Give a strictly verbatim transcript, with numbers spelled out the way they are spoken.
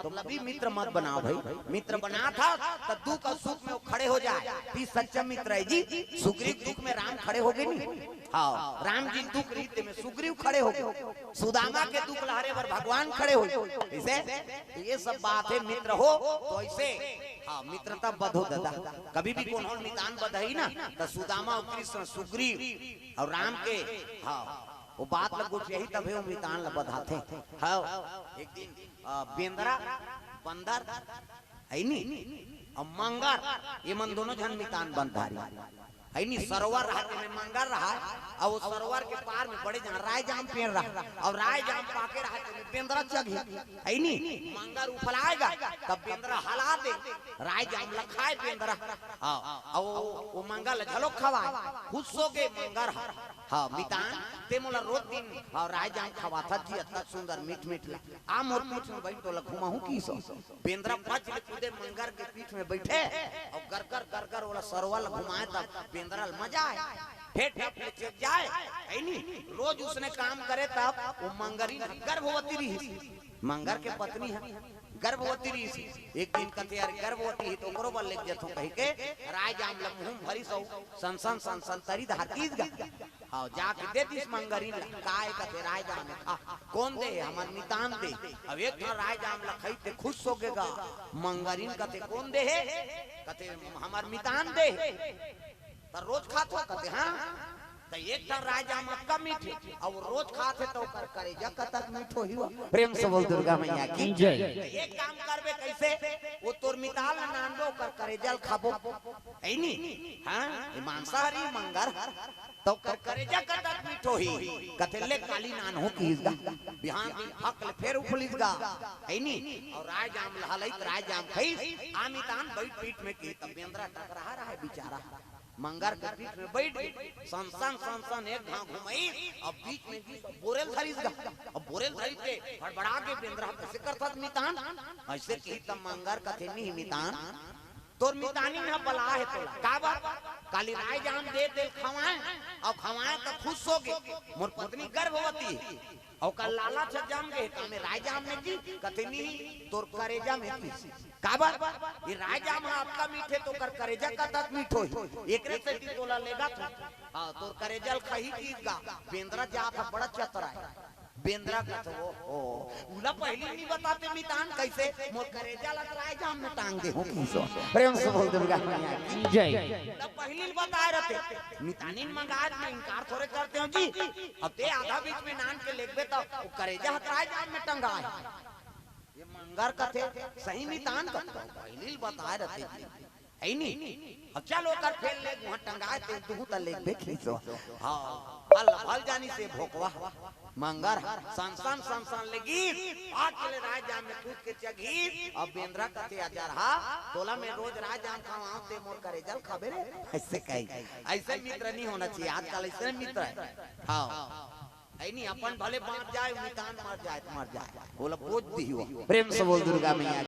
मतलब ही मित्र मत बनाव भाई। मित्र बनाथस त दुख अउ सुख में वो खड़े हो जाय। त सच्चा मित्र हे जी। सुग्रीव दुख में राम खड़े हो गे नी। हाँ, राम जी दुख रहिस तेमे सुग्रीव खड़े हो गे। सुदामा के दुख ल हरे बर भगवान खड़े हो गे। अइसे त ये सब बात हे, मित्र हो त अइसे। हाँ, मित्रता बधो दादा। कभी भी कोनो मितान बधही ना, त सुदामा अउ कृष्ण, सुग्रीव अउ राम के, हाँ, वो बात ल गोठियाही तभे वो मितान ल बधाथे। हाँ, एक दिन, अ, बेंदरा, बंदर, हे नी, अउ मंगर, ये मन दोनों झन मितान बंधारी। हे नी, सरोवर रहा, तेमे मंगर रहा, अउ वो सरोवर के पार में बड़े जहाँ रायजाम पेड़ रहा, अउ रायजाम पाके रहा, तेमे बेंदरा चघी। हे नी, मंगर उफलाय गा, तब बेंदरा हला दे, रायजाम ल खाय बेंदरा। हाँ, अउ वो, वो मंगर ल घलो खवाय, खुश हो गे मंगर ह। हाँ, मितान, ते मोला रोज दिन, हाँ, रायजाम खवाथस जी, अतना सुंदर मीठ मीठ ला। आ मोर पीठ में बइठ, तोला घुमाहूँ किहिस। बेंदरा पच ले कूदे मंगर के पीठ में बइठे, अउ गरगर गरगर ओला सरोवर ल घुमाय, तब बेंदरा ल मजा आय। फेर फेर ले चेत जाय, हे नी, रोज उसने काम करे, तब वो मंगरिन गर्भवती रहिस। मंगर के पत्नी ह, गर्भवती रहिस। एक दिन कथे, "यार, गर्भवती हे त ओकरो बर लेग जथों," कहिके रायजाम ल मुँह म भरिस अउ सन सन सन सन तरी डहर किहिस गा। हाँ, जाके दे दिस मंगरिन ल। "काय?" कथे, "रायजाम हे, खा।" "कोन दे हे?" "हमर मितान दे।" "अब एक ठन रायजाम ल खइस ते खुश हो गे गा। मंगरिन कथे, "कोन दे हे?" कथे, "हमर मितान दे हे।" "त रोज खाथो?" कथे, "हाँ।" "त एक ठन रायजाम अतका मीठ हे, अउ रोज खाथे त ओकर करेजा कतक मीठ होही वो।" प्रेम से बोल दुर्गा मैया की जय। "त एक काम करबे, कइसे? वो तोर मितान ल नानबो, ओकर करेजा ल खाबो, हे नी? हाँ, ये मांसाहारी मंगर, त ओकर करेजा कतक मीठ होही।" कथे, "ले काली नानहूँ," किहिस गा। बिहान दिन फक ले फेर उफलिस गा, हे नी? अउ रायजाम ल हलइस, रायजाम खइस, आ मितान बइठ पीठ में किहिस, त बेंदरा टकराहा रहय बिचारा। मंगर के पीठ में बइठ गे, सन सन सन सन एक घांव घुमइस, अउ बीच में गिस, अउ बोरे ल धरिस गा। अउ बोरे ल धरिस के हड़बड़ा गे बेंदरा, "कइसे करथस मितान?" अइसे किहिस त मंगर कथे, "नी मितान, तोर मितानिन ह बलाहे तोला।" "काबर?" "काली रायजाम दे, तेला खवाएंव, अउ खवाएंव त खुश हो गे, मोर पत्नी गर्भवती हे।" अउ ओकर लालच ह जम गे हे, "कामे रायजाम में जी?" कथे, "नी, तोर करेजा में," किहिस। "काबर?" "ये रायजाम ह अतका मीठ हे, त ओकर करेजा कतक मीठ होही, एकरे सेती तोला लेगत हंव।" "हाँ, तोर करेजा ल खाही," किहिस गा। बेंदरा जात ह बड़ा चतरा हे। बेंदरा कथे, "ओ, ओ, उला पहिली नी बताते मितान, कइसे मोर करेजा ल रायजाम में टांग देहूँ," किहिस। प्रेम से बोल दुर्गा मैया की जय। "उला पहिली ल बताय रहते, मितानिन मंगाय त मैं इंकार थोरे करतेंव जी।" अब ते आधा बीच में नान के लेगबे त वो करेजा ह रायजाम में टंगाय। ये मंगर कथे, "सही मितान कथे, पहिली ल बताय रहते जी, हे नी? अब चल ओकर फेर ले, उहाँ टंगाय ते दुहूँ त लेगबे," किहिस। हाँ, भल, भल जानिस हे भोकवा। मंगर ह सन सन सन सन लेगिस, आके ले रायजाम में कूद के चघिस। अब बेंदरा कथे, "अजरहा, तोला मैं रोज रायजाम खवावंव, ते मोर करेजा ल खाबे रे?" अइसे कही, अइसे मित्र नी होना चाहिए, आजकल अइसे मित्र हे। हाँ। हे नी, अपन भले बाँच जाय, मितान मर जाय त मर जाय, ओला बोझ दिही वो। प्रेम से बोल दुर्गा मैया